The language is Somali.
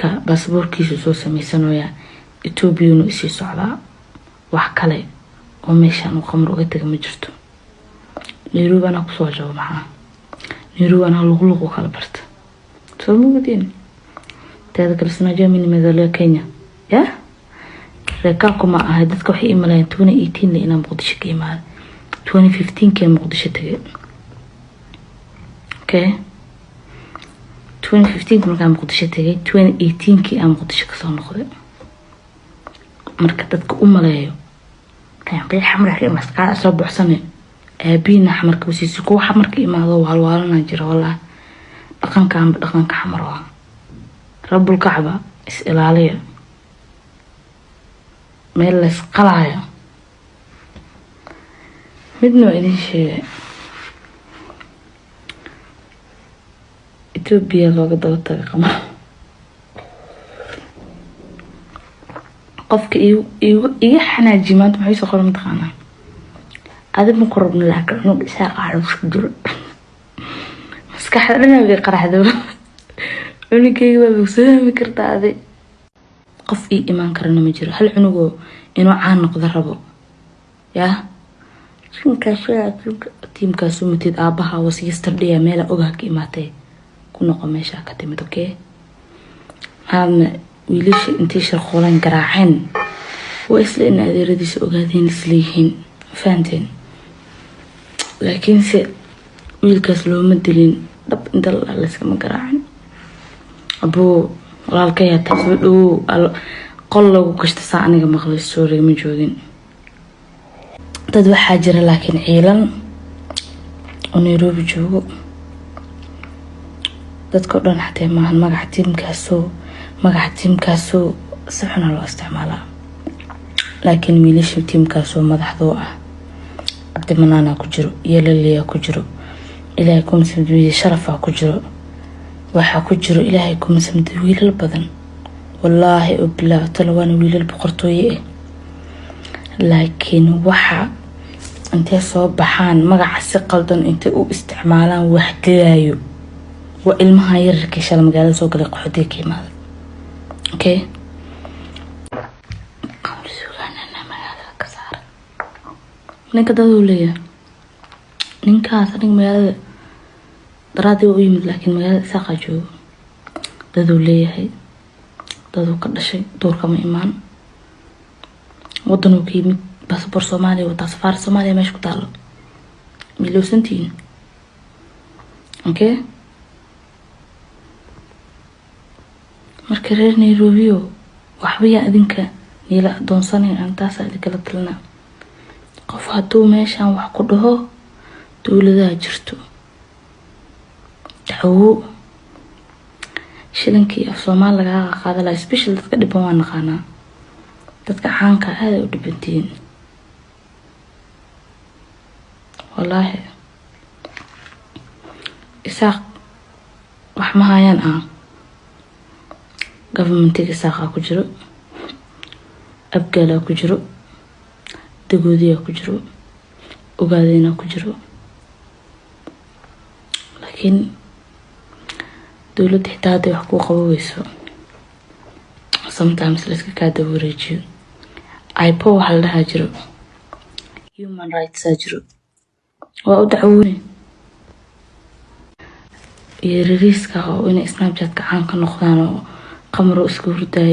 Marka baasaboorkiisu soo sameysanayaa, Etoobiyanu isii socdaa. Wax kale oo meeshaan uu Qamar uga taga ma jirto. Nairobi anaa kusoo jabo, maxaa Nairobi anaa luqluq u kala barta soo mugdiin. Teeda kale, sinajua mimi nimezaliwa Kenya ya reekaabku ma ahay. Dadka waxay imalayaan 2018 inaan Muqdisho ka imaaday. 2015 kii Muqdisho tagay. Okay, 2015 markaan Muqdisho tagay, 2018kii aan Muqdisho kasoo noqday. Marka dadka u maleeyo xamar soo buuxsane, aabiina xamarka wasiisi, kuwa xamarka imaado waalwaalana jira. Walaa dhaqankaanba dhaqanka xamar waa rabulkacba. Is ilaaliya, meel lays qalaayo. Midna waa idin sheegay, Etoobiya looga daba tagay Qamar. Qofka iga xanaajiye maanta maxay soo qoran mataqaanaa? Adi ma ku rabno, laakiin cunug Isaaqa caloosha ku jiro. Maskaxda dhan bay qaraxda. Cunugayga waa bogsoami kartaa adi. Qof ii imaan karana ma jiro. Hal cunugoo inuu caan noqdo rabo yaa tiimkaasu matid. Aabaha was yesterday meela ogaha ka imaatay, ku noqo meesha ka timid. Okay, haadna wiilasha intay sharqooleen garaaceen waa isla in adeeradiisa ogaadeen isleeyihiin, fahanteen? Laakiinse wiilkaas looma dilin dhab inta layskama garaacin. Abuu walaalkay hataa soo dhawow, qol lagu gashta saa aniga maqlay. Storyga ma joogin. Dad waxaa jira laakiin ciilan oo Nairobi joogo. Dadka o dhan xatee maahan. Magaca tiimkaasoo, magaca tiimkaasoo si xuna loo isticmaalaa, laakiin wiilasha tiimkaasoo madaxdoo ah, Cabdimanaana ku jiro, Yalaliyaa ku jiro, Ilaahay kuma samdiy, Sharafaa ku jiro, waxaa ku jiro, Ilaahay kuma samdiy, wiilal badan, wallaahi oo bilaa talo, waana wiilal boqortooye ah. Laakiin waxa intay soo baxaan magaca si qaldan intay u isticmaalaan wax dilaayo waa ilmaha yararkii shala magaalada soo galay, qaxootiga ka imaada. Okay, Qamar Suugaanana magaalada ka saara. Ninka daduu leeyahay ninkaas, aniga magaalada daraadii waa u yimid, laakiin magaalada Isaaqaa joogo. Daduu leeyahay, daduu ka dhashay, duurkama imaan, wadanuu ka yimid, basaboor Soomaaliya wataa, safaarad Soomaaliya meesha ku taalo milowsantihiin. Okay, marka reer Nairobio waxba yaa idinka niila adoonsanayn. Aan taasaa idinkala talinaa. Qof hadduu meeshan wax ku dhaho, dowladaha jirto, dacwo shilinkii af Soomaali lagaga qaada laha. Special dadka dhiban waa naqaanaa, dadka caanka aada u dhibantihiin wallaahi. Isaaq wax ma hayaan ah. Governmentiga Isaaqaa ku jiro, Abgaalaa ku jiro, Dagoodiyaa ku jiro, Ogaadeynaa ku jiro, laakiin dowladda xitaa hadday wax kuu qabo weyso, sometimes layska kaa daba wareejiyo. IPOA waxaa la dhahaa jiro, human rights aa jiro, waa u dacwoone. Iyo rariiska oo inay Snapchat-ka caan ka noqdaan oo Qamaro iska hurdaayo.